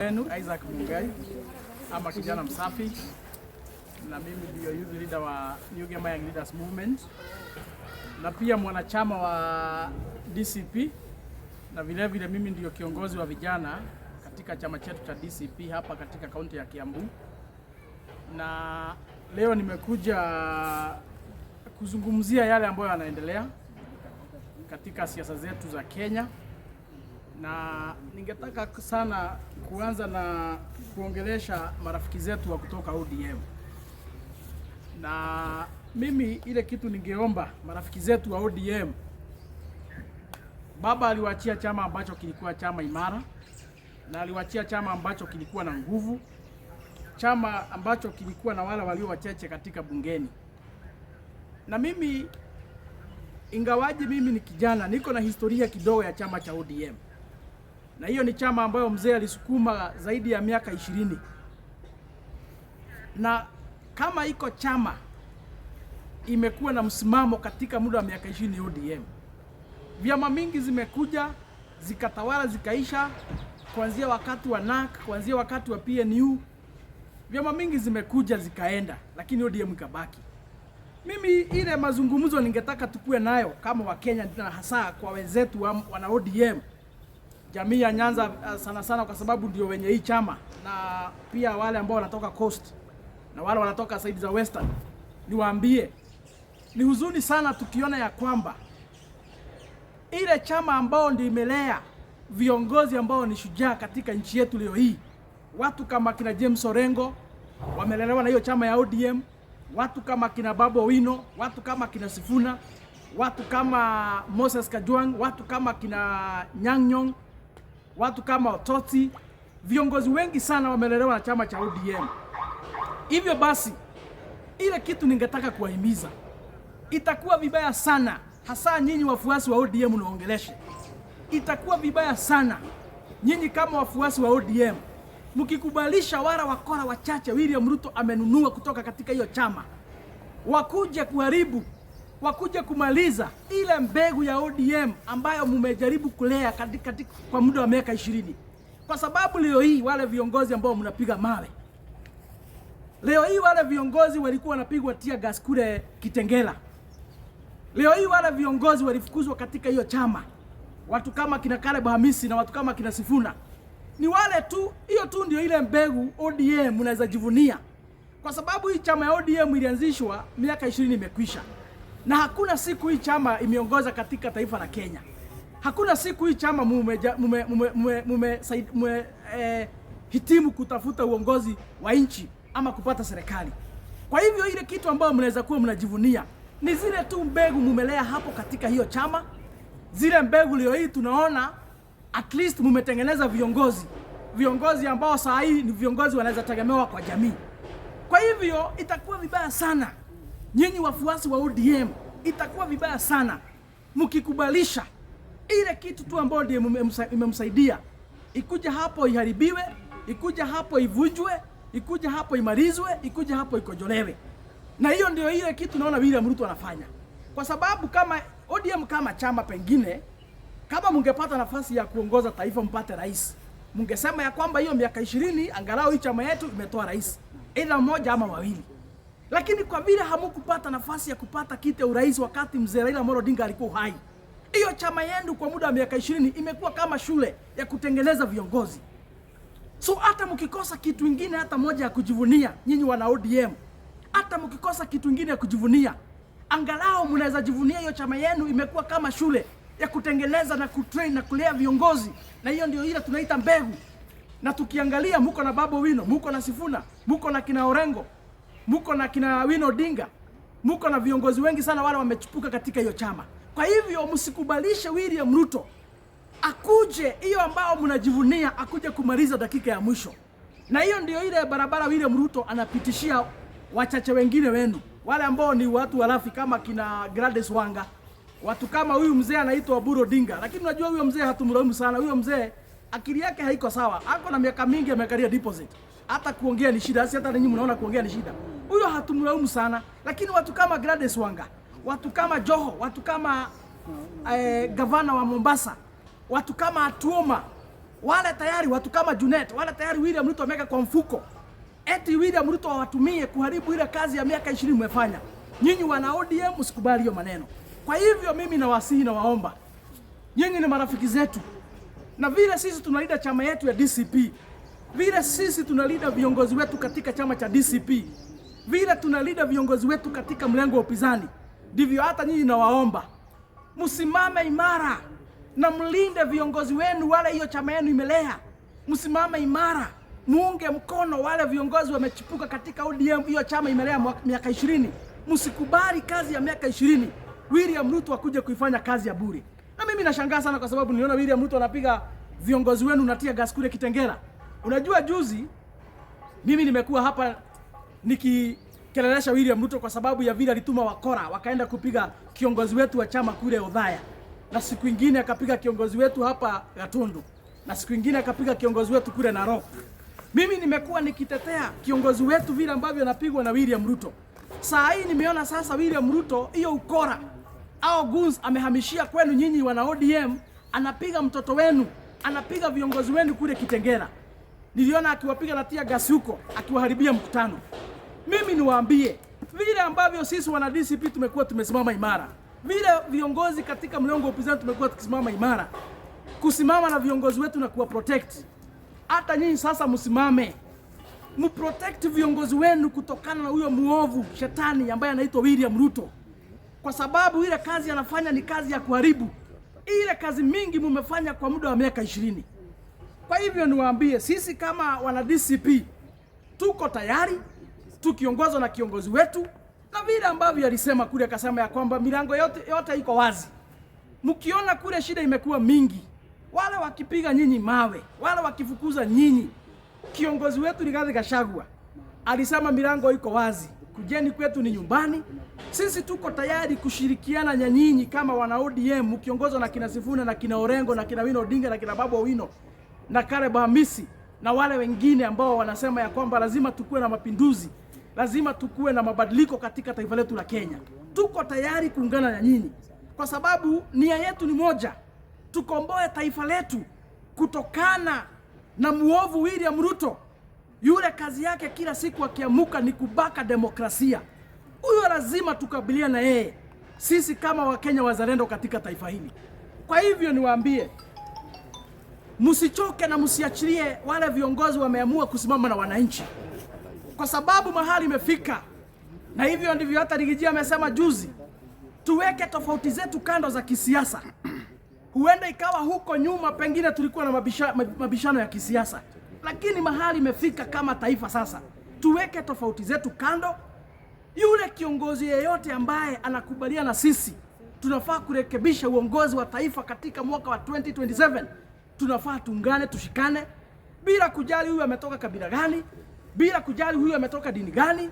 Wenu Isaac Mungai ama kijana msafi, na mimi ndio youth leader wa New Gema Young Leaders Movement na pia mwanachama wa DCP, na vile vile mimi ndio kiongozi wa vijana katika chama chetu cha DCP hapa katika kaunti ya Kiambu, na leo nimekuja kuzungumzia yale ambayo yanaendelea katika siasa zetu za Kenya, na ningetaka sana kuanza na kuongelesha marafiki zetu wa kutoka ODM. Na mimi ile kitu ningeomba marafiki zetu wa ODM, baba aliwaachia chama ambacho kilikuwa chama imara, na aliwaachia chama ambacho kilikuwa na nguvu, chama ambacho kilikuwa na wale walio wachache katika bungeni. Na mimi ingawaji mimi ni kijana, niko na historia kidogo ya chama cha ODM, na hiyo ni chama ambayo mzee alisukuma zaidi ya miaka 20, na kama iko chama imekuwa na msimamo katika muda wa miaka 20, ODM. Vyama mingi zimekuja zikatawala zikaisha, kuanzia wakati wa NARC, kuanzia wakati wa PNU, vyama mingi zimekuja zikaenda, lakini ODM ikabaki. Mimi ile mazungumzo ningetaka tukue nayo kama Wakenya na hasa kwa wenzetu wana ODM, jamii ya Nyanza sana sana, kwa sababu ndio wenye hii chama na pia wale ambao wanatoka Coast na wale wanatoka side za Western, niwaambie ni huzuni sana tukiona ya kwamba ile chama ambao ndio imelea viongozi ambao ni shujaa katika nchi yetu leo hii, watu kama kina James Orengo wamelelewa na hiyo chama ya ODM, watu kama kina Babu Owino, watu kama kina Sifuna, watu kama Moses Kajwang, watu kama kina Nyang' Nyong'o, watu kama Ototi, viongozi wengi sana wamelelewa na chama cha ODM. Hivyo basi, ile kitu ningetaka kuwahimiza, itakuwa vibaya sana, hasa nyinyi wafuasi wa ODM naongeleshe, itakuwa vibaya sana nyinyi kama wafuasi wa ODM mkikubalisha wale wakora wachache William Ruto amenunua kutoka katika hiyo chama wakuja kuharibu, wakuja kumaliza ile mbegu ya ODM ambayo mumejaribu kulea katika kwa muda wa miaka 20. Kwa sababu leo hii wale viongozi ambao mnapiga mawe leo hii, wale viongozi walikuwa wanapigwa tear gas kule Kitengela. Leo hii wale viongozi walifukuzwa katika hiyo chama, watu kama kina Caleb Hamisi na watu kama kina Sifuna ni wale tu. Hiyo tu ndio ile mbegu ODM unaweza jivunia, kwa sababu hii chama ya ODM ilianzishwa miaka 20 imekwisha, na hakuna siku hii chama imeongoza katika taifa la Kenya. Hakuna siku hii chama mume hitimu kutafuta uongozi wa nchi ama kupata serikali. Kwa hivyo ile kitu ambayo mnaweza kuwa mnajivunia ni zile tu mbegu mumelea hapo katika hiyo chama. Zile mbegu leo hii tunaona at least mumetengeneza viongozi, viongozi ambao saa hii ni viongozi wanaweza tegemewa kwa jamii. Kwa hivyo itakuwa vibaya sana nyinyi wafuasi wa ODM, itakuwa vibaya sana mkikubalisha ile kitu tu ambayo ndio imemsaidia ikuja hapo iharibiwe, ikuja hapo ivunjwe, ikuja hapo imalizwe, ikuja hapo ikojolewe. Na hiyo ndio ile kitu naona William Ruto anafanya, kwa sababu kama ODM kama chama pengine kama mungepata nafasi ya kuongoza taifa mpate rais, mungesema ya kwamba hiyo miaka 20 angalau hii chama yetu imetoa rais aidha mmoja ama wawili. Lakini kwa vile hamukupata nafasi ya kupata kiti ya urais wakati mzee Raila Amolo Odinga alikuwa hai, hiyo chama yenu kwa muda wa miaka 20 imekuwa kama shule ya kutengeneza viongozi. So hata mkikosa kitu ingine hata moja ya kujivunia, nyinyi wana ODM, hata mkikosa kitu ingine ya kujivunia, angalau mnaweza jivunia hiyo chama yenu imekuwa kama shule ya kutengeneza na kutrain na kulea viongozi, na hiyo ndio ile tunaita mbegu. Na tukiangalia, muko na Babu Owino, muko na Sifuna, muko na kina Orengo, muko na kina Wino Odinga, muko na viongozi wengi sana wale wamechipuka katika hiyo chama. Kwa hivyo msikubalishe William Ruto akuje hiyo ambao mnajivunia akuje kumaliza dakika ya mwisho. Na hiyo ndio ile barabara William Ruto anapitishia wachache wengine wenu, wale ambao ni watu walafi kama kina Gladys Wanga, watu kama huyu mzee anaitwa Oburu Odinga. Lakini unajua huyo mzee hatumlaumu sana. Huyo mzee akili yake haiko sawa, ako na miaka mingi amekalia deposit, hata kuongea ni shida. Si hata ninyi mnaona kuongea ni shida. Huyo hatumlaumu sana, lakini watu kama Gladys Wanga, watu kama Joho, watu kama gavana wa Mombasa, watu kama Atuoma, Wale tayari watu kama Junet, wale tayari William Ruto ameweka kwa mfuko, eti William Ruto awatumie kuharibu ile kazi ya miaka 20 mmefanya. Nyinyi wana ODM msikubali hiyo maneno. Kwa hivyo mimi nawasihi na waomba, nyinyi ni marafiki zetu, na vile sisi tunalinda chama yetu ya DCP, vile sisi tunalinda viongozi wetu katika chama cha DCP, vile tunalinda viongozi wetu katika mlengo wa upinzani, ndivyo hata nyinyi nawaomba msimame imara na mlinde viongozi wenu wale hiyo chama yenu imelea. Msimame imara, muunge mkono wale viongozi wamechipuka katika ODM, hiyo chama imelea miaka 20. Msikubali kazi ya miaka 20 William Ruto akuje kuifanya kazi ya bure. Na mimi nashangaa sana kwa sababu niliona William Ruto anapiga viongozi wenu na tear gas kule Kitengela. Unajua juzi mimi nimekuwa hapa nikikelelesha William Ruto kwa sababu ya vile alituma wakora wakaenda kupiga kiongozi wetu wa chama kule Othaya, na siku ingine akapiga kiongozi wetu hapa Gatundu, na siku ingine akapiga kiongozi wetu kule Narok. Mimi nimekuwa nikitetea kiongozi wetu vile ambavyo anapigwa na William Ruto. Saa hii nimeona sasa William Ruto hiyo ukora au goons amehamishia kwenu nyinyi wana ODM, anapiga mtoto wenu, anapiga viongozi wenu kule Kitengela. Niliona akiwapiga na tear gas huko, akiwaharibia mkutano. Mimi niwaambie vile ambavyo sisi wana DCP tumekuwa tumesimama imara, vile viongozi katika mlengo wa upinzani tumekuwa tukisimama imara, kusimama na viongozi wetu na kuwa protect. Hata nyinyi sasa msimame, mprotect viongozi wenu kutokana na huyo muovu shetani ambaye anaitwa William Ruto, kwa sababu ile kazi anafanya ni kazi ya kuharibu ile kazi mingi mumefanya kwa muda wa miaka 20. Kwa hivyo niwaambie, sisi kama wana DCP tuko tayari tukiongozwa na kiongozi wetu, na vile ambavyo alisema kule, akasema ya kwamba milango yote, yote iko wazi. Mkiona kule shida imekuwa mingi, wale wakipiga nyinyi mawe, wale wakifukuza nyinyi, kiongozi wetu Rigathi Gachagua alisema milango iko wazi, kujeni kwetu ni nyumbani. Sisi tuko tayari kushirikiana na nyinyi kama wana ODM mkiongozwa na kina Sifuna na kina Orengo na kina Wino Odinga na kina Babu Owino na Caleb Hamisi na wale wengine ambao wanasema ya kwamba lazima tukuwe na mapinduzi, lazima tukuwe na mabadiliko katika taifa letu la Kenya. Tuko tayari kuungana na nyinyi kwa sababu nia yetu ni moja, tukomboe taifa letu kutokana na muovu William Ruto. Yule kazi yake kila siku akiamuka ni kubaka demokrasia. Huyo lazima tukabiliane na yeye, sisi kama Wakenya wazalendo katika taifa hili. Kwa hivyo niwaambie, msichoke na msiachilie wale viongozi wameamua kusimama na wananchi, kwa sababu mahali imefika, na hivyo ndivyo hata Riggy G amesema juzi, tuweke tofauti zetu kando za kisiasa. Huenda ikawa huko nyuma pengine tulikuwa na mabishano ya kisiasa, lakini mahali imefika kama taifa sasa, tuweke tofauti zetu kando. Yule kiongozi yeyote ambaye anakubaliana na sisi tunafaa kurekebisha uongozi wa taifa katika mwaka wa 2027, tunafaa tuungane, tushikane bila kujali huyu ametoka kabila gani, bila kujali huyu ametoka dini gani,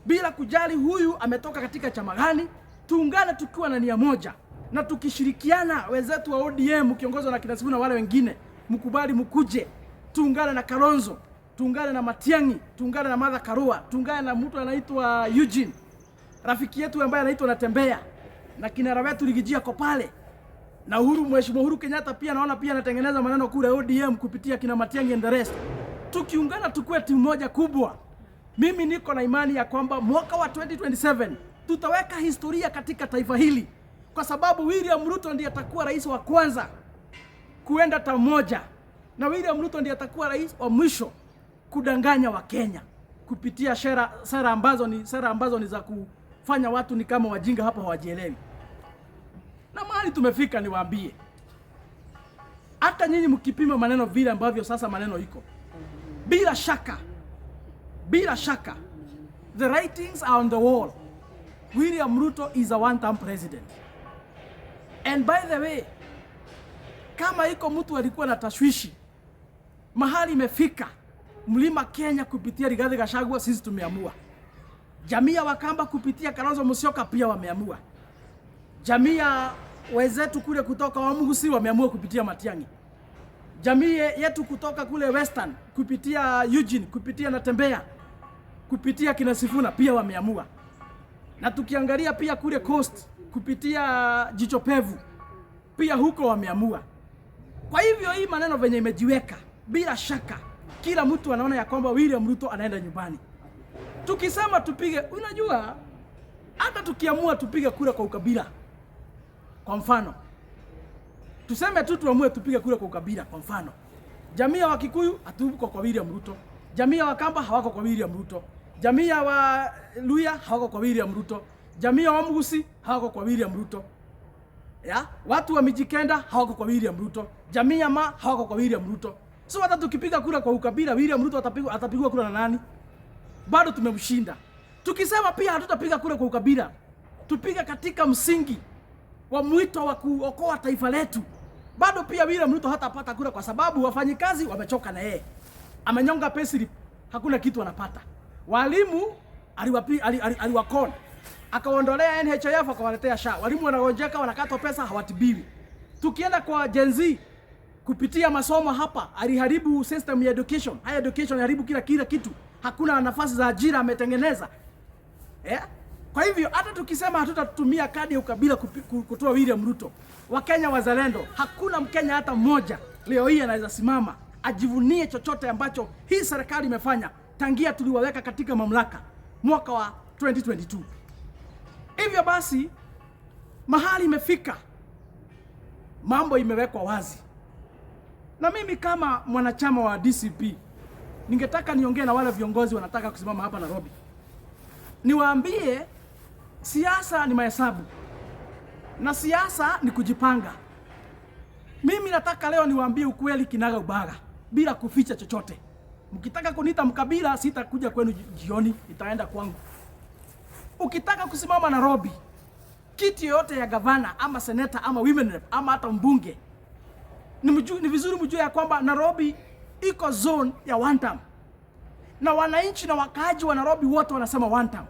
bila kujali huyu ametoka katika chama gani. Tuungane tukiwa na nia moja na tukishirikiana, wenzetu wa ODM ukiongozwa na kina Sifuna na wale wengine, mkubali mkuje, tuungane na Kalonzo, tuungane na Matiang'i, tuungane na Martha Karua, tuungane na mtu anaitwa Eugene, rafiki yetu ambaye anaitwa Natembea, na kinara wetu Riggy G ako pale, na Uhuru, Mheshimiwa Uhuru Kenyatta pia naona pia anatengeneza maneno kule ODM kupitia kina Matiang'i and the rest. Tukiungana tukue timu moja kubwa, mimi niko na imani ya kwamba mwaka wa 2027 tutaweka historia katika taifa hili, kwa sababu William Ruto ndiye atakuwa rais wa kwanza kuenda term moja, na William Ruto ndiye atakuwa rais wa mwisho kudanganya Wakenya kupitia sera ambazo ni za kufanya watu ni kama wajinga hapa hawajielewi. Na mahali tumefika, niwaambie, hata nyinyi mkipima maneno vile ambavyo sasa maneno iko, bila shaka, bila shaka, the writings are on the wall. William Ruto is a one-term president. And by the way, kama iko mtu alikuwa na tashwishi mahali imefika Mlima Kenya kupitia Rigathi Gachagua, sisi tumeamua. Jamii ya Wakamba kupitia Kalonzo Musyoka pia wameamua. Jamii ya wenzetu kule kutoka Wamugusi wameamua kupitia Matiang'i. Jamii yetu kutoka kule Western kupitia Eugene, kupitia Natembea, kupitia kina Sifuna pia wameamua. Na tukiangalia pia kule Coast kupitia Jicho Pevu pia huko wameamua. Kwa hivyo hii maneno venye imejiweka, bila shaka kila mtu anaona ya kwamba William Ruto anaenda nyumbani. Tukisema tupige, unajua hata tukiamua tupige kura kwa ukabila, kwa mfano tuseme tu tuamue tupige kura kwa ukabila, kwa mfano jamii ya Wakikuyu hatuko kwa William Ruto, jamii ya Wakamba hawako kwa William Ruto, jamii ya Waluya hawako kwa William Ruto, jamii ya Wamgusi hawako kwa William Ruto, ya watu wa Mijikenda hawako kwa William Ruto, jamii ya Ma hawako kwa William Ruto. So hata tukipiga kura kwa ukabila, William Ruto atapigwa kura na nani? Bado tumemshinda. Tukisema pia hatutapiga kura kwa ukabila, tupiga katika msingi wa mwito wa kuokoa taifa letu, bado pia William Ruto hatapata kura, kwa sababu wafanyikazi wamechoka na yeye. Amenyonga payslip, hakuna kitu anapata. Walimu aliwakona, akaondolea NHIF, akawaletea SHA. Walimu wanagonjeka, wanakatwa pesa, hawatibiwi. Tukienda kwa Gen Z kupitia masomo hapa, aliharibu system ya education. Higher education aliharibu kila kitu, hakuna nafasi za ajira ametengeneza. Yeah? Kwa hivyo hata tukisema hatutatumia kadi ya ukabila kutoa William Ruto, Wakenya wazalendo, hakuna Mkenya hata mmoja leo hii anaweza simama ajivunie chochote ambacho hii serikali imefanya tangia tuliwaweka katika mamlaka mwaka wa 2022. Hivyo basi mahali imefika, mambo imewekwa wazi, na mimi kama mwanachama wa DCP ningetaka niongee na wale viongozi wanataka kusimama hapa Nairobi, niwaambie siasa ni mahesabu na siasa ni kujipanga. Mimi nataka leo niwaambie ukweli kinaga ubaga bila kuficha chochote. Mkitaka kuniita mkabila, sitakuja kwenu jioni, nitaenda kwangu. Ukitaka kusimama Nairobi, kiti yoyote ya gavana ama seneta ama women rep ama hata mbunge, ni vizuri mjue ya kwamba Nairobi iko zone ya one term, na wananchi na wakaaji wa Nairobi wote wanasema one term.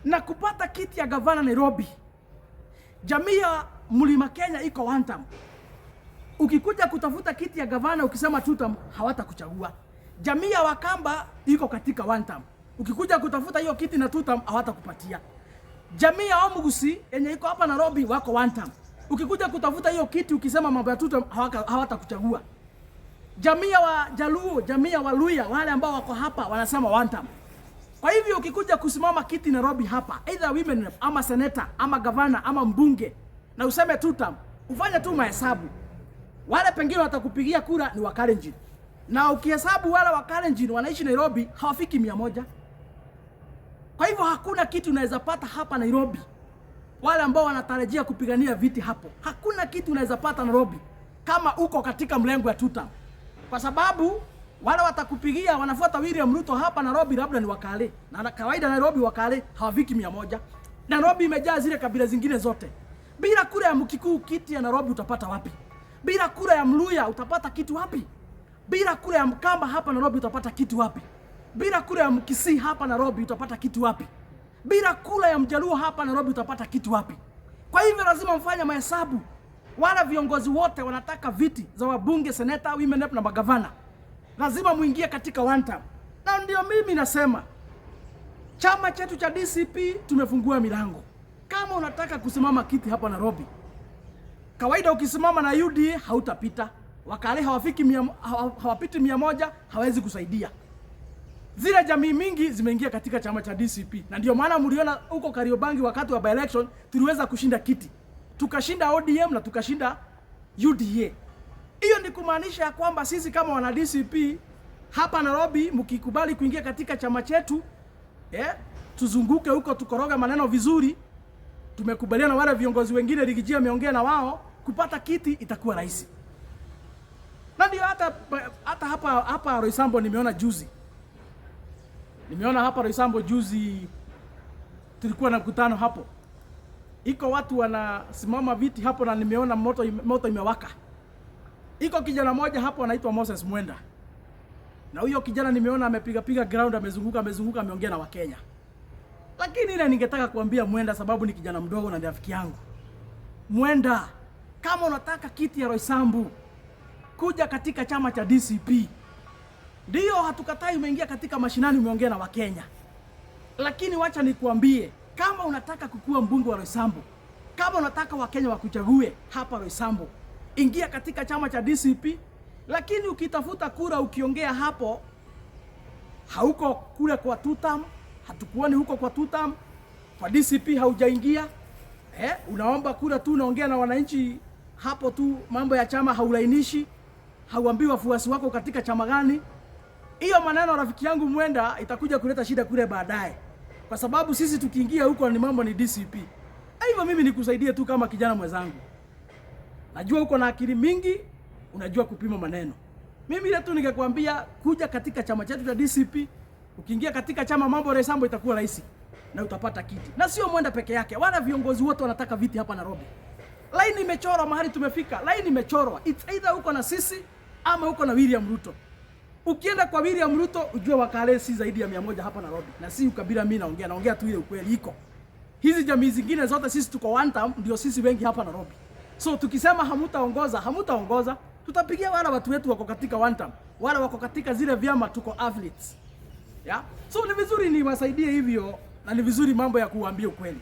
Na kupata kiti ya gavana Nairobi, jamii ya Mlima Kenya iko one term. Ukikuja kutafuta kiti ya gavana ukisema two term, hawatakuchagua. Jamii ya Wakamba iko katika one term. Ukikuja kutafuta hiyo kiti na two term, hawatakupatia. Jamii ya Omugusi yenye iko hapa Nairobi wako one term. Ukikuja kutafuta hiyo kiti ukisema mambo ya two term, hawatakuchagua. Jamii ya Wajaluo, jamii ya Waluya, wale ambao wako hapa wanasema one term. Kwa hivyo ukikuja kusimama kiti Nairobi hapa, either women rep ama senator ama gavana ama mbunge, na useme two term, ufanye tu mahesabu. Wale pengine watakupigia kura ni Wakalenjin. Na ukihesabu wale Wakalenjin wanaishi Nairobi hawafiki 100. Kwa hivyo hakuna kitu unaweza pata hapa Nairobi. Wale ambao wanatarajia kupigania viti hapo, hakuna kitu unaweza pata Nairobi kama uko katika mlengo ya two term. Kwa sababu wale watakupigia wanafuata William Ruto hapa Nairobi labda ni Wakale. Na kawaida Nairobi Wakale hawafiki 100. Nairobi imejaa zile kabila zingine zote. Bila kura ya Mkikuyu kiti ya Nairobi utapata wapi? Bila kura ya Mluya utapata kitu wapi? Bila kura ya Mkamba hapa Nairobi utapata kitu wapi? Bila kura ya Mkisii hapa Nairobi utapata kitu wapi? Bila kura ya Mjaluo hapa Nairobi utapata kitu wapi? Kwa hivyo lazima mfanye mahesabu. Wala viongozi wote wanataka viti za wabunge, seneta, women rep na magavana, lazima muingie katika one term. Na ndio mimi nasema chama chetu cha DCP tumefungua milango. Kama unataka kusimama kiti hapa Nairobi, kawaida ukisimama na UDA hautapita. Wakale hawafiki mia, hawapiti 100, hawezi kusaidia. Zile jamii mingi zimeingia katika chama cha DCP, na ndio maana mliona huko Kariobangi wakati wa by election tuliweza kushinda kiti, tukashinda ODM na tukashinda UDA. Hiyo ni kumaanisha ya kwamba sisi kama wana DCP hapa Nairobi, mkikubali kuingia katika chama chetu, tuzunguke huko tukoroga maneno vizuri. Tumekubaliana na wale viongozi wengine, Riggy G ameongea na wao, kupata kiti itakuwa rahisi. Na ndio hata hapa Roysambu nimeona juzi. Nimeona hapa Roysambu juzi tulikuwa na mkutano hapo. Iko watu wanasimama viti hapo na nimeona moto imewaka. Iko kijana moja hapo anaitwa Moses Mwenda. Na huyo kijana nimeona amepiga piga ground, amezunguka amezunguka, ameongea na Wakenya. Lakini ile ningetaka kuambia Mwenda, sababu ni kijana mdogo na ni rafiki yangu. Mwenda, kama unataka kiti ya Roysambu, kuja katika chama cha DCP. Ndio, hatukatai umeingia katika mashinani, umeongea na Wakenya. Lakini wacha nikuambie, kama unataka kukua mbunge wa Roysambu, kama unataka Wakenya wakuchague hapa Roysambu, Ingia katika chama cha DCP, lakini ukitafuta kura, ukiongea hapo, hauko kule kwa tutam, hatukuoni huko kwa tutam, kwa DCP haujaingia. Unaomba kura tu, unaongea na wananchi hapo tu, mambo ya chama haulainishi, hauambii wafuasi wako katika chama gani. Hiyo maneno, rafiki yangu Mwenda, itakuja kuleta shida kule baadaye, kwa sababu sisi tukiingia huko ni mambo ni DCP. Hivyo mimi nikusaidie tu kama kijana mwenzangu, najua uko na akili mingi, unajua kupima maneno. Mimi ile tu ningekwambia kuja katika chama chetu cha DCP. Ukiingia katika chama, mambo Roysambu itakuwa rahisi na utapata kiti, na sio Mwenda peke yake, wala viongozi wote wanataka viti hapa Nairobi. Line imechorwa mahali tumefika, line imechorwa. It's either uko na sisi ama uko na William Ruto. Ukienda kwa William Ruto ujue Wakale si zaidi ya 100 hapa Nairobi, na si ukabila. Mimi naongea tu ile ukweli iko. Hizi jamii zingine zote sisi tuko one term, ndio sisi wengi hapa Nairobi. So tukisema hamutaongoza, hamutaongoza, tutapigia wale watu wetu wako katika one term, wale wako katika zile vyama tuko athletes. Yeah? So ni vizuri niwasaidie hivyo na ni vizuri mambo ya kuambia ukweli.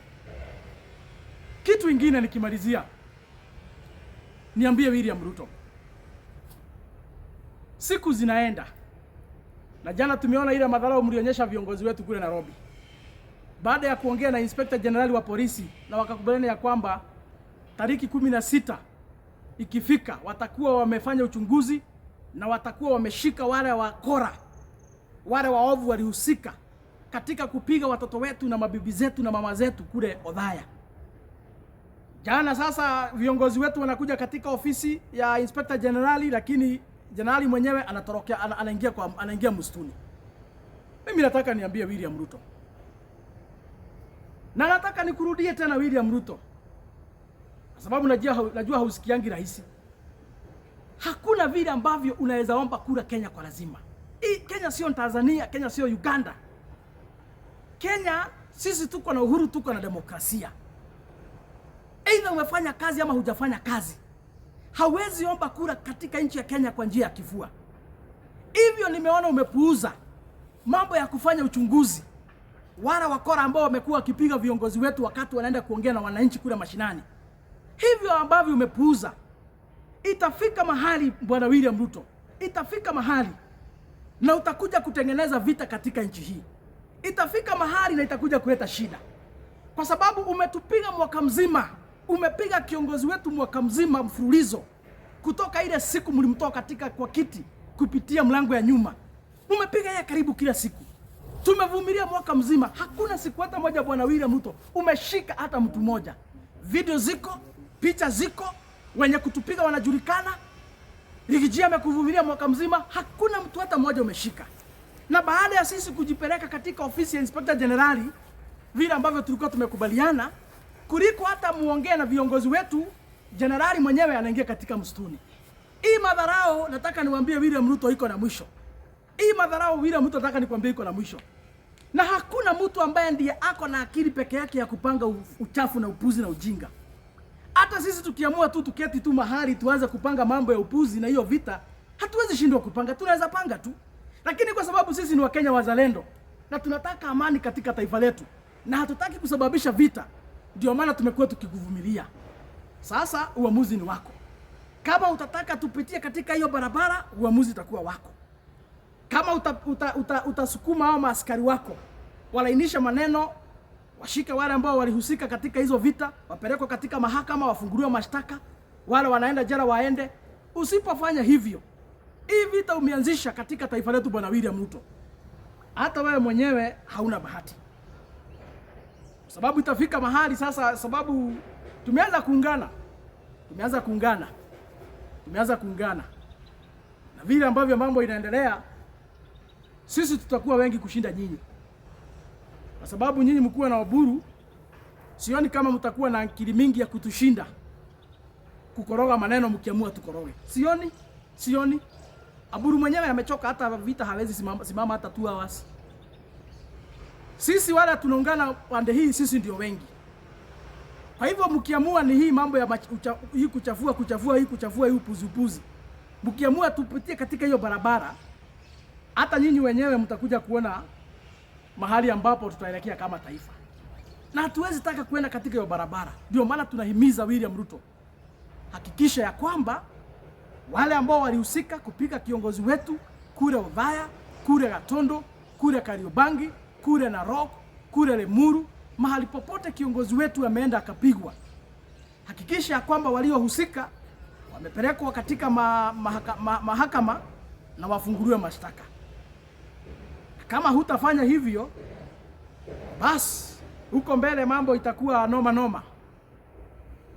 Kitu ingine nikimalizia, niambie William Ruto, siku zinaenda na jana tumeona ile madharau mlionyesha viongozi wetu kule Nairobi, baada ya kuongea na Inspector General wa polisi na wakakubaliana ya kwamba tariki 16 ikifika watakuwa wamefanya uchunguzi na watakuwa wameshika wale wakora, wale waovu walihusika katika kupiga watoto wetu na mabibi zetu na mama zetu kule Othaya. Jana sasa viongozi wetu wanakuja katika ofisi ya Inspector General, lakini jenerali mwenyewe anatorokea, anaingia msituni. Mimi nataka niambie William Ruto, na nataka nikurudie tena William Ruto, kwa sababu najua hausikiangi rahisi. Hakuna vile ambavyo unaweza omba kura Kenya kwa lazima. Hii Kenya sio Tanzania, Kenya sio Uganda. Kenya sisi tuko na uhuru, tuko na demokrasia. Aidha umefanya kazi ama hujafanya kazi, hawezi omba kura katika nchi ya Kenya kwa njia ya kifua. Hivyo nimeona umepuuza mambo ya kufanya uchunguzi, wala wakora ambao wamekuwa wakipiga viongozi wetu wakati wanaenda kuongea na wananchi kule mashinani. Hivyo ambavyo umepuuza, itafika mahali Bwana William Ruto, itafika mahali na utakuja kutengeneza vita katika nchi hii. Itafika mahali na itakuja kuleta shida, kwa sababu umetupiga mwaka mzima, umepiga kiongozi wetu mwaka mzima mfululizo, kutoka ile siku mlimtoa katika kwa kiti kupitia mlango ya nyuma, umepiga yeye karibu kila siku. Tumevumilia mwaka mzima, hakuna siku hata moja Bwana William Ruto umeshika hata mtu mmoja. Video ziko, picha ziko, wenye kutupiga wanajulikana. Riggy G amekuvumilia mwaka mzima, hakuna mtu hata mmoja umeshika. Na baada ya sisi kujipeleka katika ofisi ya Inspector General vile ambavyo tulikuwa tumekubaliana, kuliko hata muongee na viongozi wetu, jenerali mwenyewe anaingia katika msituni. Hii madharau nataka niwaambie William Ruto iko na mwisho. Hii madharau William Ruto nataka nikwambie iko na mwisho. Na hakuna mtu ambaye ndiye ako na akili peke yake ya kupanga uchafu na upuzi na ujinga. Hata sisi tukiamua tu tuketi tu mahali tuanze kupanga mambo ya upuzi na hiyo vita, hatuwezi shindwa kupanga, tunaweza panga tu. Lakini kwa sababu sisi ni Wakenya wazalendo na tunataka amani katika taifa letu na hatutaki kusababisha vita, ndio maana tumekuwa tukikuvumilia. Sasa uamuzi ni wako. Kama utataka tupitie katika hiyo barabara, uamuzi utakuwa wako. Kama utasukuma hao maaskari wako walainisha maneno, washike wale ambao walihusika katika hizo vita, wapelekwe katika mahakama, wafunguliwe mashtaka, wale wanaenda jela waende. Usipofanya hivyo, hii vita umeanzisha katika taifa letu, Bwana William Ruto, hata wewe mwenyewe hauna bahati, kwa sababu itafika mahali sasa, sababu tumeanza kuungana, tumeanza kuungana, tumeanza kuungana, na vile ambavyo mambo inaendelea, sisi tutakuwa wengi kushinda nyinyi, kwa sababu nyinyi mkuwa na Oburu, sioni kama mtakuwa na akili mingi ya kutushinda kukoroga maneno mkiamua tukoroge. Sioni, sioni. Oburu mwenyewe amechoka, hata vita hawezi simama hata 2 hours. Sisi wala tunaungana pande hii, sisi ndio wengi. Kwa hivyo mkiamua ni hii mambo ya hii kuchafua, kuchafua, hii kuchafua, hii upuzi, upuzi. Mkiamua tupitie katika hiyo barabara, hata nyinyi wenyewe mtakuja kuona mahali ambapo tutaelekea kama taifa. Na hatuwezi taka kuenda katika hiyo barabara. Ndio maana tunahimiza William Ruto, hakikisha ya kwamba Wale ambao walihusika kupiga kiongozi wetu kule Othaya, kule Gatundu, kule Kariobangi, kule Narok, kule Limuru, mahali popote kiongozi wetu ameenda akapigwa, hakikisha kwamba waliohusika wamepelekwa katika mahakama na wafunguliwe mashtaka. Kama hutafanya hivyo, basi huko mbele mambo itakuwa noma noma.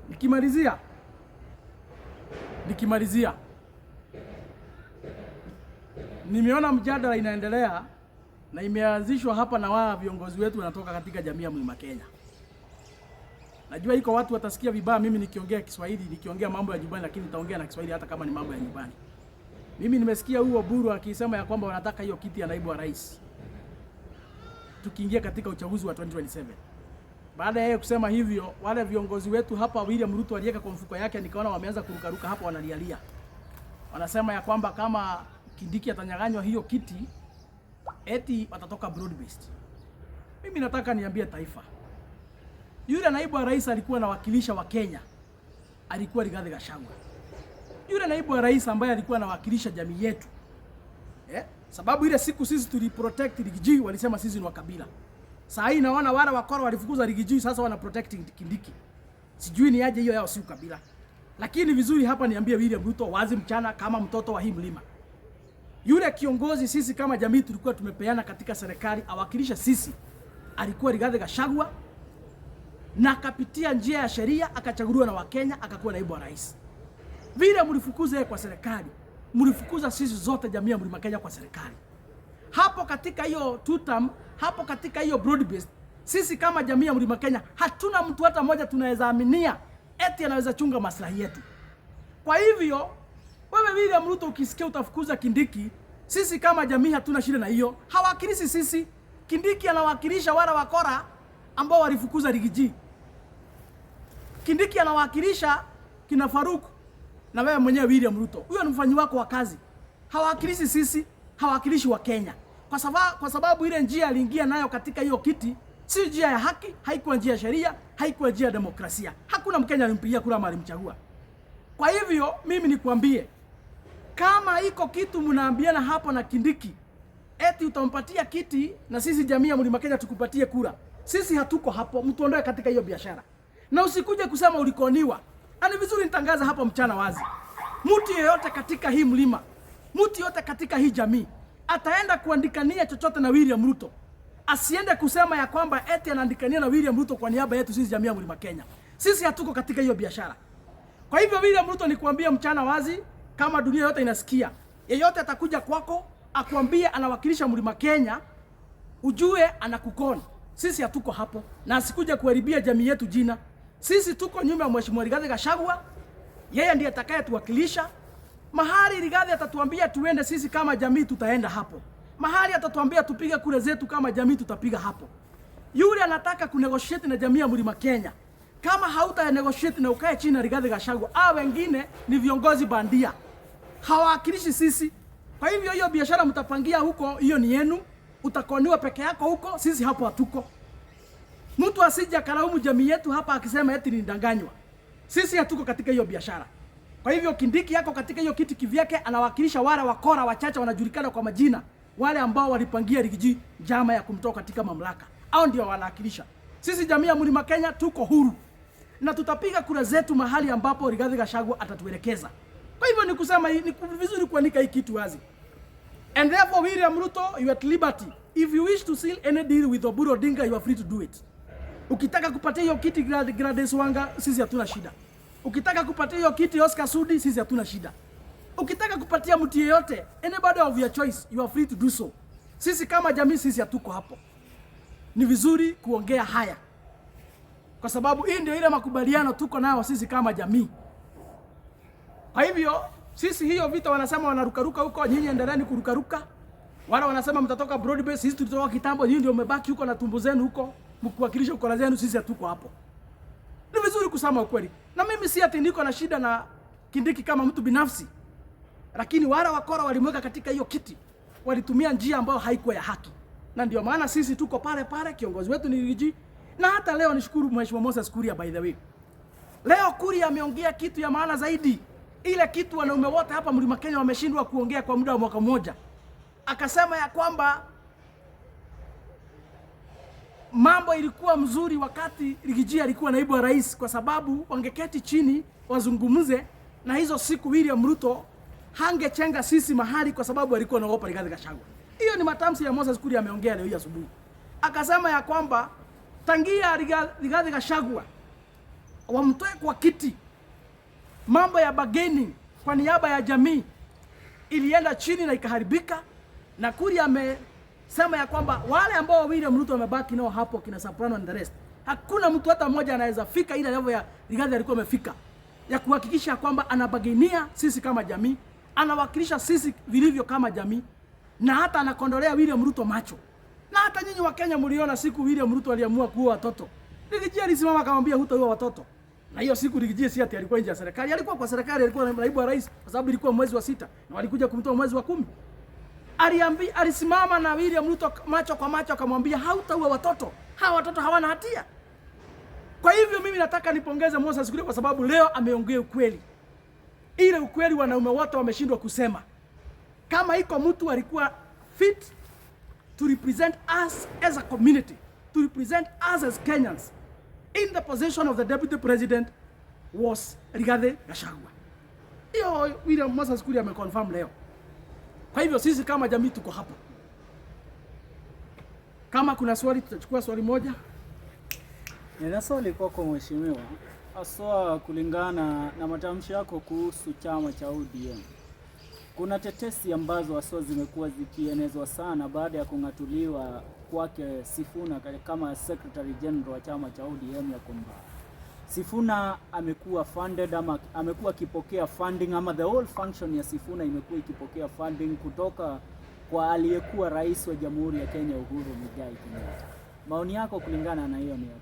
Nikimalizia, nimeona mjadala inaendelea na imeanzishwa hapa na wao viongozi wetu wanatoka katika jamii ya Mlima Kenya. Najua iko watu watasikia vibaya mimi nikiongea Kiswahili, nikiongea mambo ya nyumbani, lakini nitaongea na Kiswahili hata kama ni mambo ya nyumbani. Mimi nimesikia huo Oburu akisema ya kwamba wanataka hiyo kiti ya naibu wa rais tukiingia katika uchaguzi wa 2027. Baada ya yeye kusema hivyo, wale viongozi wetu hapa William Ruto aliweka kwa mfuko yake, nikaona wameanza kurukaruka hapo, wanalialia, wanasema ya kwamba kama Kindiki atanyang'anywa hiyo kiti eti watatoka broad based. Mimi nataka niambie taifa, yule naibu wa rais alikuwa anawakilisha wa Kenya, alikuwa Rigathi Gachagua. Yule naibu wa rais ambaye alikuwa anawakilisha jamii yetu, sababu ile siku sisi tuliprotect Riggy G, walisema sisi ni wa kabila. Saa hii naona wale wakora walifukuza Riggy G, sasa wana protect Kindiki. Sijui ni aje hiyo yao si ukabila. Lakini vizuri hapa niambie William Ruto wazi mchana kama mtoto wa hii mlima. Yule kiongozi sisi kama jamii tulikuwa tumepeana katika serikali awakilisha sisi, alikuwa Rigathi Gachagua na akapitia njia ya sheria akachaguliwa na Wakenya akakuwa naibu wa rais. Vile mlifukuza yeye kwa serikali, mlifukuza sisi zote jamii ya Mlima Kenya kwa serikali. Hapo katika hiyo two term, hapo katika hiyo broad based, sisi kama jamii ya Mlima Kenya hatuna mtu hata mmoja tunaweza aminia eti anaweza chunga maslahi yetu. Kwa hivyo wewe William Ruto ukisikia utafukuza Kindiki, sisi kama jamii hatuna shida na hiyo. Hawakilishi sisi. Kindiki anawakilisha wale wakora ambao walifukuza Riggy G. Kindiki anawakilisha kina Faruk na wewe mwenyewe William Ruto. Huyo ni mfanyi wako wa kazi. Hawakilishi sisi, hawakilishi wa Kenya. Kwa sababu ile njia aliingia nayo katika hiyo kiti si njia ya haki, haikuwa njia ya sheria, haikuwa njia ya demokrasia. Hakuna Mkenya alimpigia kura ama alimchagua. Kwa hivyo mimi nikwambie, kama iko kitu mnaambiana hapo na Kindiki eti utampatia kiti na sisi jamii ya Mlima Kenya tukupatie kura, sisi hatuko hapo, mtuondoe katika hiyo biashara, na usikuje kusema ulikoniwa. Ni vizuri nitangaza hapa mchana wazi, mtu yeyote katika hii mlima, mtu yeyote katika hii jamii ataenda kuandikania chochote na William Ruto, asiende kusema ya kwamba eti anaandikania na William Ruto kwa niaba yetu sisi jamii ya Mlima Kenya. Sisi hatuko katika hiyo biashara. Kwa hivyo William Ruto, nikuambia mchana wazi, kama dunia yote inasikia, yeyote atakuja kwako akuambie anawakilisha Mlima Kenya, ujue anakukona. Sisi hatuko hapo, na asikuja kuharibia jamii yetu jina. Sisi tuko nyuma ya Mheshimiwa Rigathi Gachagua, yeye ndiye atakayetuwakilisha. Mahali Rigathi atatuambia tuende, sisi kama jamii tutaenda hapo. Mahali atatuambia tupige kura zetu kama jamii tutapiga hapo. Yule anataka kunegotiate na jamii ya Mlima Kenya, kama hauta negotiate na ukae chini na Rigathi Gachagua, hao wengine ni viongozi bandia, hawawakilishi sisi. Kwa hivyo hiyo biashara mtapangia huko, hiyo ni yenu, utakoniwa peke yako huko, sisi hapo hatuko. Mtu asije akalaumu jamii yetu hapa akisema eti nilidanganywa. Sisi hatuko katika hiyo biashara. Kwa hivyo Kindiki yako katika hiyo kiti kivyake, anawakilisha wale wakora wachache wanajulikana kwa majina, wale ambao walipangia Riggy G njama ya kumtoa katika mamlaka, au ndio wanawakilisha. Sisi jamii ya Mlima Kenya tuko huru na tutapiga kura zetu mahali ambapo Rigathi Gachagua atatuelekeza. Kwa hivyo ni kusema ni vizuri kuandika hii kitu wazi. And therefore William Ruto, you are at liberty. If you wish to seal any deal with Oburu Odinga, you are free to do it. Ukitaka kupatia hiyo kiti Gladys Wanga, sisi hatuna shida. Ukitaka kupatia hiyo kiti Oscar Sudi, sisi hatuna shida. Ukitaka kupatia mtu yeyote, anybody of your choice, you are free to do so. Sisi kama jamii, sisi hatuko hapo. Ni vizuri kuongea haya kwa sababu hii ndio ile makubaliano tuko nayo sisi kama jamii. Kwa hivyo sisi hiyo vita wanasema wanarukaruka huko, nyinyi endeleeni kurukaruka. Wale wanasema mtatoka broad base, sisi tulitoka kitambo, nyinyi ndio mmebaki huko na tumbo zenu huko, mkiwakilisha ukora zenu, sisi hatuko hapo. Ni vizuri kusema ukweli. Na mimi si ati niko na shida na Kindiki kama mtu binafsi, lakini wale wakora walimweka katika hiyo kiti, walitumia njia ambayo haikuwa ya haki, na ndio maana sisi tuko pale pale. Kiongozi wetu ni Riggy, na hata leo nishukuru Mheshimiwa Moses Kuria, by the way. Leo Kuria ameongea kitu ya maana zaidi. Ile kitu wanaume wote hapa Mlima Kenya wameshindwa kuongea kwa muda wa mwaka mmoja. Akasema ya kwamba mambo ilikuwa mzuri wakati Riggy G alikuwa naibu wa rais, kwa sababu wangeketi chini wazungumze, na hizo siku William Ruto hangechenga sisi mahali, kwa sababu alikuwa anaogopa Rigathi Gachagua. Hiyo ni matamshi ya Moses Kuria ameongea leo hii asubuhi. Akasema ya kwamba tangia Rigathi Gachagua wamtoe kwa kiti, mambo ya bargaining kwa niaba ya jamii ilienda chini na ikaharibika, na Kuria amesema ya kwamba wale ambao William Ruto amebaki nao hapo kina Soprano and the rest, hakuna mtu hata mmoja anaweza fika ile level ya Rigathi alikuwa amefika ya kuhakikisha kwamba anabargainia sisi kama jamii, anawakilisha sisi vilivyo kama jamii, na hata anakondolea William Ruto macho. Na hata nyinyi wa Kenya mliona siku William Ruto aliamua kuua watoto, Riggy G alisimama akamwambia, "Hutaua watoto." Na hiyo siku Riggy G si ati alikuwa nje ya serikali, alikuwa kwa serikali, alikuwa naibu wa rais, kwa sababu ilikuwa mwezi wa 6 na walikuja kumtoa mwezi wa 10. Alisimama na William Ruto macho kwa macho akamwambia, "Hautaua watoto, hawa watoto hawana hatia." Kwa hivyo mimi nataka nipongeze Moses Kuria kwa sababu leo ameongea ukweli, ile ukweli wanaume wote wameshindwa kusema. Kama iko mtu alikuwa fit to represent us as a community, to represent us as Kenyans in the position of the deputy president was Rigathi Gachagua. Hiyo William Moses Kuria ameconfirm leo. Kwa hivyo sisi kama jamii tuko hapa. Kama kuna swali, tutachukua swali moja. Nina swali kwako mheshimiwa, haswa kulingana na matamshi yako kuhusu chama cha ODM. Kuna tetesi ambazo haswa zimekuwa zikienezwa sana baada ya kung'atuliwa kwake Sifuna kama Secretary General wa chama cha ODM, ya kwamba Sifuna amekuwa funded ama amekuwa akipokea funding, ama the whole function ya Sifuna imekuwa ikipokea funding kutoka kwa aliyekuwa rais wa Jamhuri ya Kenya, Uhuru Muigai Kenyatta. Maoni yako kulingana na hiyo ni yapi?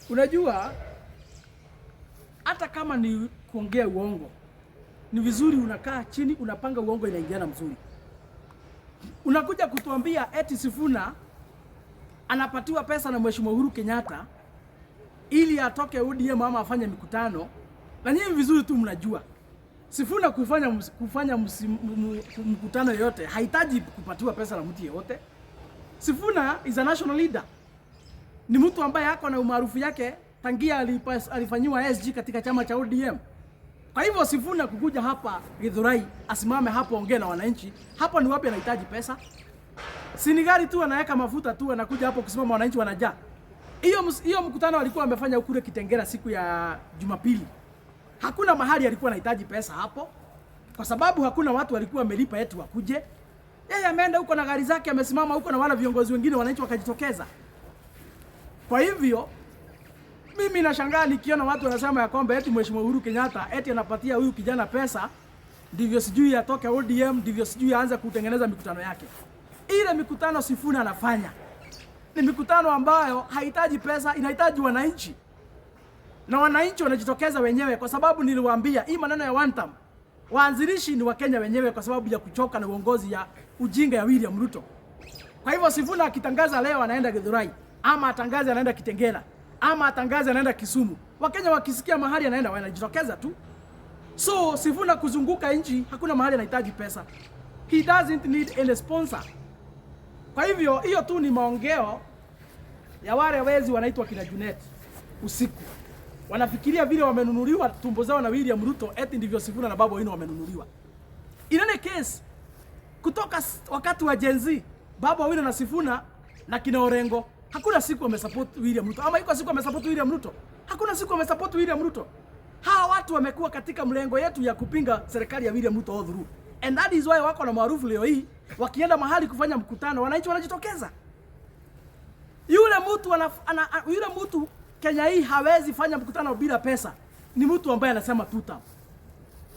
Unajua, hata kama ni kuongea uongo, ni vizuri unakaa chini unapanga uongo inaingiana mzuri. Unakuja kutuambia eti Sifuna anapatiwa pesa na Mheshimiwa Uhuru Kenyatta ili atoke ODM ama afanye mikutano, na nyinyi vizuri tu mnajua Sifuna kufanya mkutano yoyote hahitaji kupatiwa pesa na mtu yeyote. Sifuna is a national leader, ni mtu ambaye ako na umaarufu yake tangia alifanyiwa SG katika chama cha ODM. Kwa hivyo Sifuna kukuja hapa Githurai asimame hapo ongee na wananchi, hapo ni wapi anahitaji pesa? Si ni gari tu anaweka mafuta tu, anakuja hapo kusimama, wananchi wanajaa. Hiyo mkutano alikuwa amefanya kule Kitengela siku ya Jumapili. Hakuna mahali alikuwa anahitaji pesa hapo, kwa sababu hakuna watu walikuwa wamelipa eti wakuje. Yeye ameenda huko na gari zake, amesimama huko na wale viongozi wengine, wananchi wakajitokeza. Kwa hivyo mimi nashangaa nikiona watu wanasema ya kwamba eti Mheshimiwa Uhuru Kenyatta eti anapatia huyu kijana pesa ndivyo sijui atoke ODM, ndivyo sijui aanze kutengeneza mikutano yake. Ile mikutano Sifuna anafanya ni mikutano ambayo hahitaji pesa, inahitaji wananchi, na wananchi wanajitokeza wenyewe, kwa sababu niliwaambia hii maneno ya one term, waanzilishi ni Wakenya wenyewe, kwa sababu ya kuchoka na uongozi ya ujinga ya William Ruto. Kwa hivyo Sifuna akitangaza leo anaenda Githurai, ama atangaze anaenda Kitengela, ama atangaze anaenda Kisumu, Wakenya wakisikia mahali anaenda wanajitokeza tu. So Sifuna kuzunguka nchi hakuna mahali anahitaji pesa. He doesn't need any sponsor. Kwa hivyo hiyo tu ni maongeo ya wale wezi wanaitwa kina Junet usiku. Wanafikiria vile wamenunuliwa tumbo zao na William Ruto, eti ndivyo Sifuna na Babu Owino wamenunuliwa. In any case, kutoka wakati wa Gen Z, Babu Owino na Sifuna na kina Orengo, hakuna siku wamesupport William Ruto. Ama iko siku wamesupport William Ruto? Hakuna siku wamesupport William Ruto. Hawa watu wamekuwa katika mlengo yetu ya kupinga serikali ya William Ruto all through. And that is why wako na maarufu leo hii, wakienda mahali kufanya mkutano, wananchi wanajitokeza. Yule mtu Kenya hii hawezi fanya mkutano bila pesa. Ni mtu ambaye anasema two term.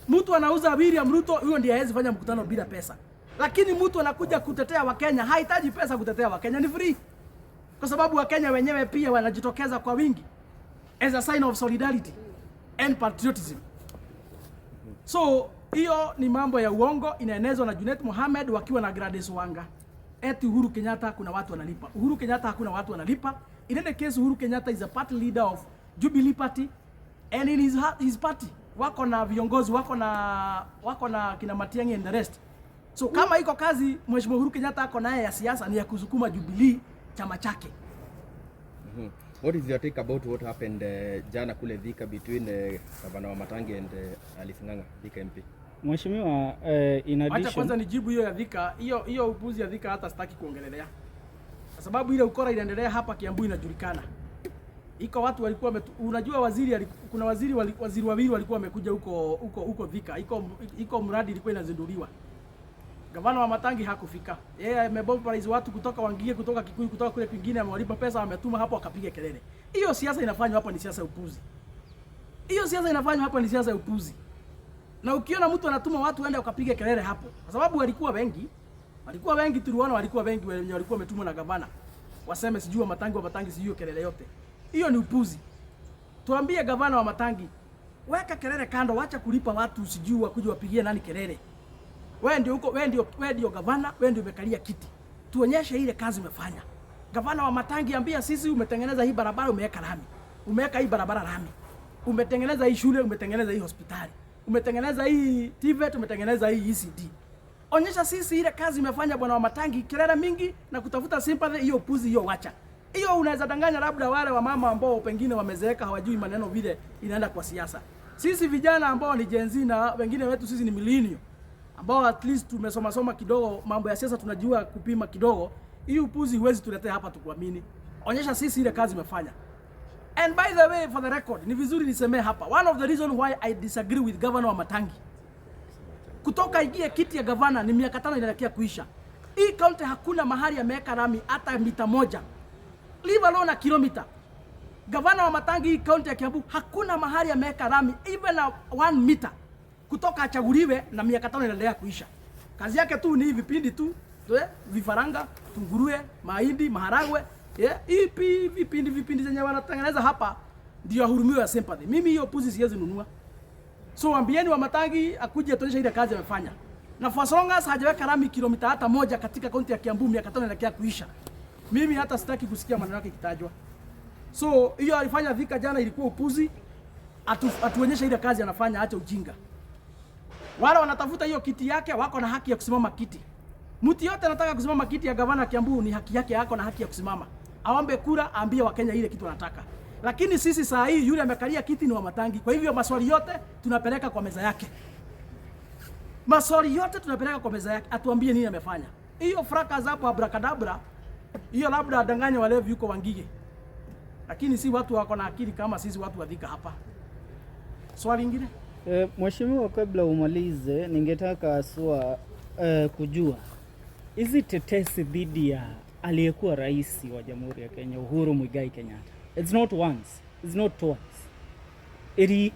Mtu anauza William Ruto, huyo ndiye hawezi fanya mkutano bila pesa. Lakini mtu anakuja kutetea Wakenya, hahitaji pesa kutetea Wakenya, ni free. Kwa sababu Wakenya wenyewe pia wanajitokeza kwa wingi as a sign of solidarity and patriotism. So hiyo ni mambo ya uongo inaenezwa na Junet Mohamed wakiwa na Gladys Wanga. Eti Uhuru Kenyatta kuna watu wanalipa. Uhuru Kenyatta hakuna watu wanalipa. In any case, Uhuru Kenyatta is a party leader of Jubilee Party and in his party Wako na viongozi, wako na kina Matiang'i and the rest. So kama iko kazi Mheshimiwa Uhuru Kenyatta ako naye ya siasa ni ya kusukuma Jubilee, chama chake. What is your take about what happened jana kule Thika between Gavana Wamatangi and Alice Ng'ang'a, Thika MP? Mheshimiwa, in Acha addition kwanza nijibu hiyo ya Thika, hiyo hiyo upuzi ya Thika hata sitaki kuongelelea. Kwa sababu ile ukora inaendelea hapa Kiambu inajulikana. Iko watu walikuwa unajua kuna waziri wawili walikuwa wamekuja huko Thika. Iko mradi ilikuwa inazinduliwa. Gavana Wamatangi hakufika. Yeye amemobilize watu kutoka Wangige, kutoka Kikuyu, kutoka kule kwingine, amewalipa pesa, ametuma hapo akapiga kelele. Hiyo siasa inafanywa hapa ni siasa ya upuzi. Hiyo siasa inafanywa hapa ni siasa ya upuzi. Na ukiona mtu anatuma watu waende wakapiga kelele hapo, kwa sababu walikuwa wengi, tuliona walikuwa wengi wenye walikuwa wametumwa na gavana waseme sijui Wamatangi sijui kelele yote. Hiyo ni upuzi. Tuambie gavana Wamatangi, weka kelele kando, wacha kulipa watu sijui wakuja wapigie nani kelele. Wewe ndio uko, wewe ndio gavana, wewe ndio umekalia kiti. Tuonyeshe ile kazi umefanya. Gavana Wamatangi, ambia sisi umetengeneza hii barabara, umeweka lami. Umeweka hii barabara lami. Umetengeneza hii shule, umetengeneza hii hospitali. Umetengeneza hii TVET, umetengeneza hii ECD. Onyesha sisi ile kazi umefanya, bwana Wamatangi. Kelele mingi na kutafuta sympathy, hiyo upuzi hiyo wacha. Hiyo unaweza danganya labda wale wamama ambao pengine wamezeeka, hawajui maneno vile inaenda kwa siasa. Sisi vijana ambao ni Gen Z na wengine wetu sisi ni millennial ambao at least tumesoma soma kidogo mambo ya siasa, tunajua kupima kidogo. Hii upuzi huwezi tuletea hapa tukuamini. Onyesha sisi ile kazi umefanya. And by the way, for the record, ni vizuri nisemee hapa. One of the reason why I disagree with Governor Wamatangi, kutoka ingie kiti ya gavana ni miaka 5 inaelekea kuisha. Hii county hakuna mahali ameweka lami hata mita 1. Leave alone a kilomita. Gavana Wamatangi, hii county ya Kiambu hakuna mahali ameweka lami even a 1 meter kutoka achaguliwe na miaka 5 inaendelea kuisha. Kazi yake tu ni hivi vipindi tu, vifaranga, tunguruwe, mahindi, maharagwe, yeah, ipi vipindi vipindi zenye wanatengeneza hapa ndio ahurumiwe ya sympathy. Mimi hiyo puzi siwezi nunua. So ambieni Wamatangi akuje atuonyeshe ile kazi amefanya. Na for as long as hajaweka lami kilomita hata moja katika kaunti ya Kiambu, miaka 5 inaelekea kuisha, mimi hata sitaki kusikia maneno yake ikitajwa. So hiyo alifanya Thika jana ilikuwa upuzi. Atuonyeshe ile kazi anafanya, acha ujinga. Wale wanatafuta hiyo kiti yake wako na haki ya kusimama kiti. Mtu yote anataka kusimama kiti ya gavana Kiambu ni haki yake, yako na haki ya kusimama. Aombe kura, aambie Wakenya ile kitu anataka. Lakini sisi saa hii yule amekalia kiti ni Wamatangi. Kwa hivyo maswali yote tunapeleka kwa meza yake. Maswali yote tunapeleka kwa meza yake, atuambie nini amefanya. Hiyo fracas hapo abracadabra, hiyo labda adanganye walevi yuko Wangige. Lakini si watu wako na akili kama sisi watu wa Thika hapa. Swali lingine? Mheshimiwa, kabla umalize, ningetaka haswa kujua hizi tetesi dhidi ya aliyekuwa rais wa Jamhuri ya Kenya Uhuru Muigai Kenyatta. It's not once, it's not twice.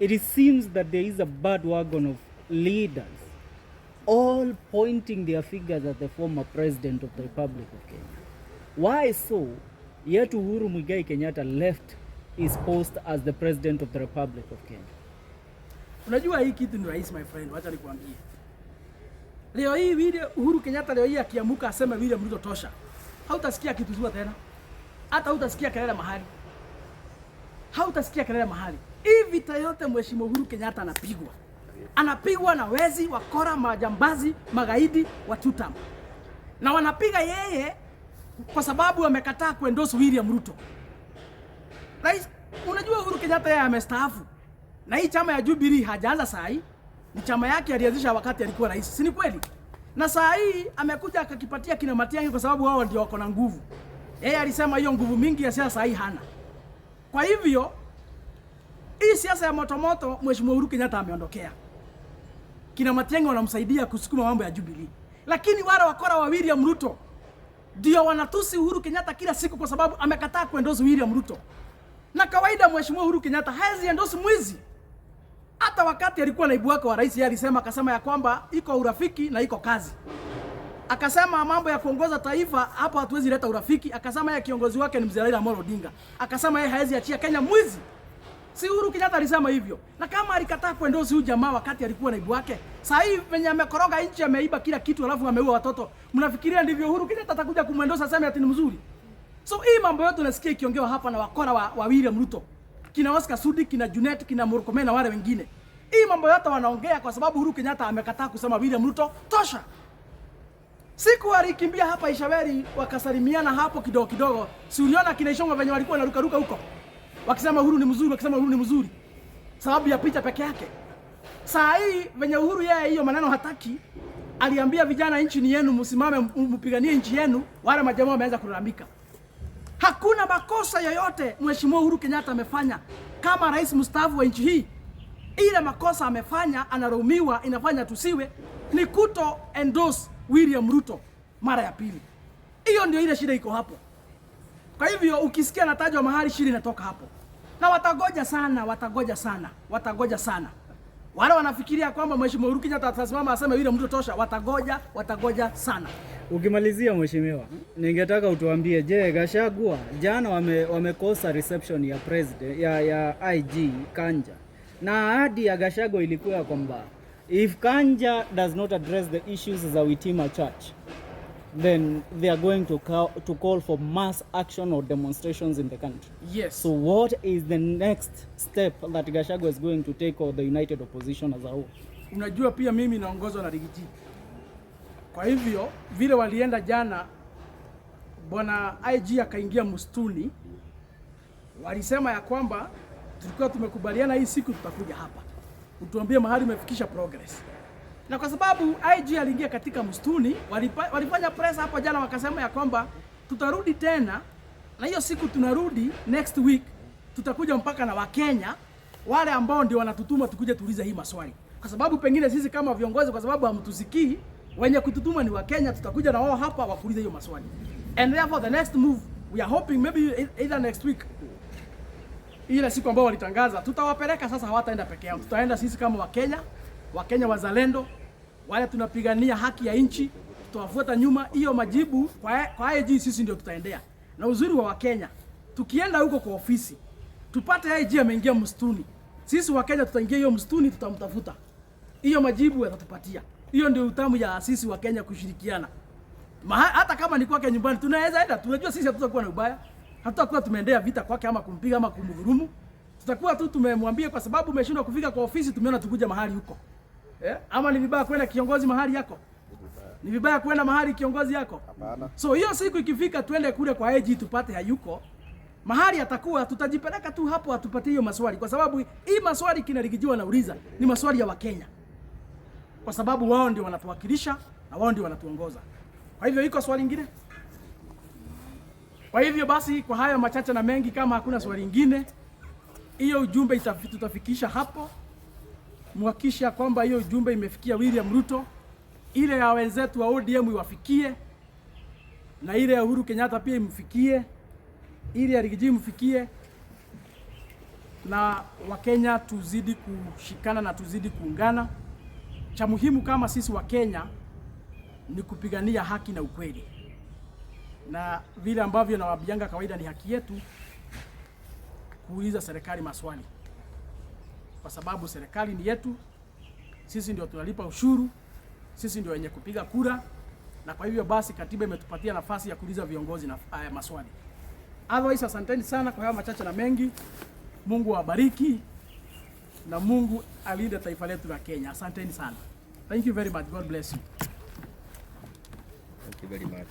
It seems that there is a bandwagon of leaders all pointing their fingers at the former president of the Republic of Kenya. Why so? Yet Uhuru Muigai Kenyatta left his post as the president of the Republic of Kenya. Unajua hii kitu ni rahisi, my friend, wacha nikwambie. Leo hii vile Uhuru Kenyatta leo hii akiamuka aseme William Ruto tosha, hautasikia kitu zua tena. Hata hutasikia kelele mahali. Hautasikia kelele mahali. Hii vita yote Mheshimiwa Uhuru Kenyatta anapigwa. Anapigwa na wezi, wakora, majambazi, magaidi wa tutam. Na wanapiga yeye kwa sababu amekataa kuendorse William Ruto. Rais, unajua Uhuru Kenyatta yeye amestaafu. Na hii chama ya Jubilee hajaanza saa hii. Ni chama yake alianzisha wakati alikuwa rais. Si ni kweli? Na saa hii amekuja akakipatia kina Matiang'i kwa sababu wao ndio wako na nguvu. Yeye alisema hiyo nguvu mingi ya siasa saa hii hana. Kwa hivyo hii siasa ya motomoto Mheshimiwa Uhuru Kenyatta ameondokea. Kina Matiang'i wanamsaidia kusukuma mambo ya Jubilee. Lakini wale wakora wa William Ruto ndio wanatusi Uhuru Kenyatta kila siku kwa sababu amekataa kuendorse William Ruto. Na kawaida Mheshimiwa Uhuru Kenyatta haezi endorse mwizi. Hata wakati alikuwa naibu wake wa rais, yeye alisema, akasema ya kwamba iko urafiki na iko kazi. Akasema mambo ya kuongoza taifa hapo hatuwezi leta urafiki. Akasema yeye kiongozi wake ni mzee Raila Amolo Odinga. Akasema yeye haezi achia Kenya mwizi. Si Uhuru Kenyatta alisema hivyo? Na kama alikataa kuendorse huyu jamaa wakati alikuwa naibu wake, sasa hivi venye amekoroga nchi, ameiba kila kitu, alafu ameua watoto, mnafikiria ndivyo Uhuru Kenyatta atakuja kumwendorse aseme ati ni mzuri? So hii mambo yote unasikia ikiongewa hapa na wakora wa William Ruto, kina Oscar Sudi, kina Junet, kina Murkomen na wale wengine. Hii mambo yote wanaongea kwa sababu Uhuru Kenyatta amekataa kusema William Ruto tosha. Siku alikimbia hapa Ichaweri wakasalimiana hapo kidogo kidogo. Si uliona kina Ichung'wah venye walikuwa wanaruka ruka huko? Wakisema Uhuru ni mzuri, wakisema Uhuru ni mzuri. Sababu ya picha peke yake. Saa hii venye Uhuru yeye hiyo maneno hataki, aliambia vijana nchi ni yenu, msimame mpiganie nchi yenu. Wale majamaa wameanza kulalamika. Hakuna makosa yoyote Mheshimiwa Uhuru Kenyatta amefanya kama rais mstaafu wa nchi hii. Ile makosa amefanya, analaumiwa, inafanya tusiwe ni kuto endorse William Ruto mara ya pili. Hiyo ndio ile shida iko hapo. Kwa hivyo ukisikia natajwa mahali, shida inatoka hapo, na watagoja sana, watagoja sana, watagoja sana. Wale wanafikiria kwamba Mheshimiwa Uhuru Kenyatta atasimama aseme William Ruto tosha, watagoja, watagoja sana. Ukimalizia mheshimiwa, ningetaka utuambie, je, Gachagua jana wamekosa reception ya president ya IG Kanja, na ahadi ya Gachagua ilikuwa ya kwamba if Kanja does not address the issues za Witima Church then they are going to call for mass action or demonstrations in the country. Yes. So what is the next step that Gachagua is going to take or the united opposition as a whole? Unajua pia mimi naongozwa na Riggy G. Kwa hivyo vile walienda jana, bwana IG akaingia msituni, walisema ya kwamba tulikuwa tumekubaliana hii siku tutakuja hapa, utuambie mahali umefikisha progress. Na kwa sababu IG aliingia katika msituni, walifanya press hapo jana, wakasema ya kwamba tutarudi tena, na hiyo siku tunarudi next week, tutakuja mpaka na Wakenya wale ambao ndio wanatutuma tukuje tuulize hii maswali, kwa sababu pengine sisi kama viongozi, kwa sababu hamtusikii, wenye kututuma ni Wakenya, tutakuja na wao hapa wakuulize hiyo maswali. And therefore the next move we are hoping maybe either next week, ile siku ambao walitangaza, tutawapeleka sasa. Hawataenda peke yao, tutaenda sisi kama Wakenya, Wakenya wazalendo, wale tunapigania haki ya nchi, tutawafuata nyuma. Hiyo majibu kwa IG sisi ndio tutaendea. Na uzuri wa Wakenya, tukienda huko kwa ofisi tupate IG ameingia msituni, sisi Wakenya tutaingia hiyo msituni, tutamtafuta, hiyo majibu yatatupatia. Hiyo ndio utamu ya sisi Wakenya kushirikiana. Hata kama ni kwake nyumbani tunaweza enda, tunajua sisi hatutakuwa na ubaya, hatutakuwa tumeendea vita kwake ama kumpiga ama kumdhulumu. Tutakuwa tu tumemwambia kwa sababu umeshindwa kufika kwa ofisi, tumeona tukuja mahali huko. Eh? Ama ni vibaya kwenda kiongozi mahali yako? Ni vibaya kwenda mahali kiongozi yako? Hapana. So hiyo siku ikifika, tuende kule kwa IG tupate hayuko mahali atakuwa, tutajipeleka tu hapo atupatie hiyo maswali, kwa sababu hii maswali kina Riggy G wanauliza ni maswali ya Wakenya, kwa sababu wao ndio wanatuwakilisha na wao ndio wanatuongoza. Kwa hivyo iko swali lingine? Kwa hivyo basi, kwa haya machache na mengi, kama hakuna swali lingine, hiyo ujumbe tutafikisha hapo. Muhakikisha kwamba hiyo ujumbe imefikia William Ruto, ile ya wenzetu wa ODM iwafikie, na ile ya Uhuru Kenyatta pia imfikie, ile ya Riggy G imfikie, na Wakenya tuzidi kushikana na tuzidi kuungana. Cha muhimu kama sisi Wakenya ni kupigania haki na ukweli, na vile ambavyo nawaambianga kawaida, ni haki yetu kuuliza serikali maswali, kwa sababu serikali ni yetu, sisi ndio tunalipa ushuru, sisi ndio wenye kupiga kura, na kwa hivyo basi katiba imetupatia nafasi ya kuuliza viongozi na maswali. Otherwise, asanteni sana kwa hayo machache na mengi. Mungu awabariki na Mungu alinde taifa letu la Kenya. Asanteni sana. Thank you very much. God bless you. Thank you very much.